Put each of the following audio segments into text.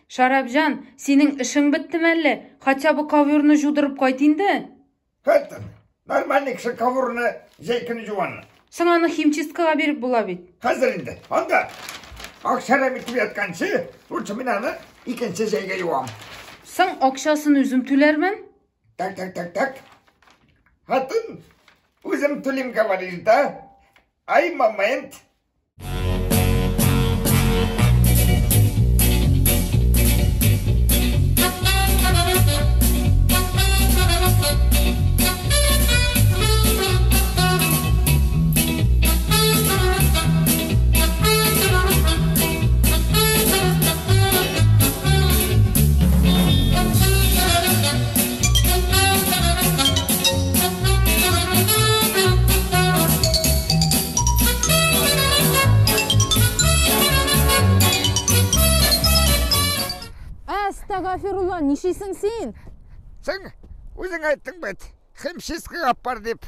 Шәрапҗан, синең эшең беттеме әллә? Хотя бы ковёрны җудырып кайт инде. Хатын, нормальный кеше ковёрны җәй көне жуаны. Соң аны химчисткага биреп була бит. Хәзер инде, анда акча әрәм итеп ятканчы, лучше мин аны икенче җәйгә юам. Соң акчасын үзем түләрмен. Так, так, так, так. Хатын, үзем түлим, говоришь, да? Ай, момент. Әстәгафирулла, нишлисең син? Син үзең әйттең бит, химчисткага алып бар дип.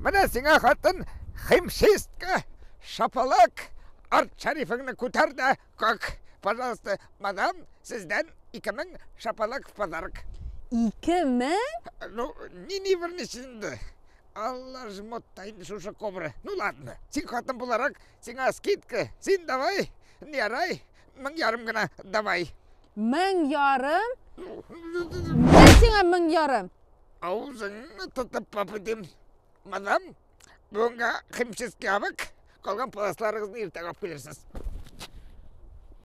Менә сиңа, хатын, химчистка, шапалак, арт шарифыңны күтәр дә, как, пожалуйста, мадам, сездән 2000 шапалак в подарок. 2000? Ну, не нервничай инде. Алла жмот та инде шушы кобра. Ну ладно, син хатын буларак, сиңа скидка. Син давай, не ярай, 1500 гына давай. 1500? Менә сиңа 1500. Авызыңны тотып папы дим. Мадам, бүгенгә химчистка ябык, калган паласларыгызны иртәгә алып килерсез.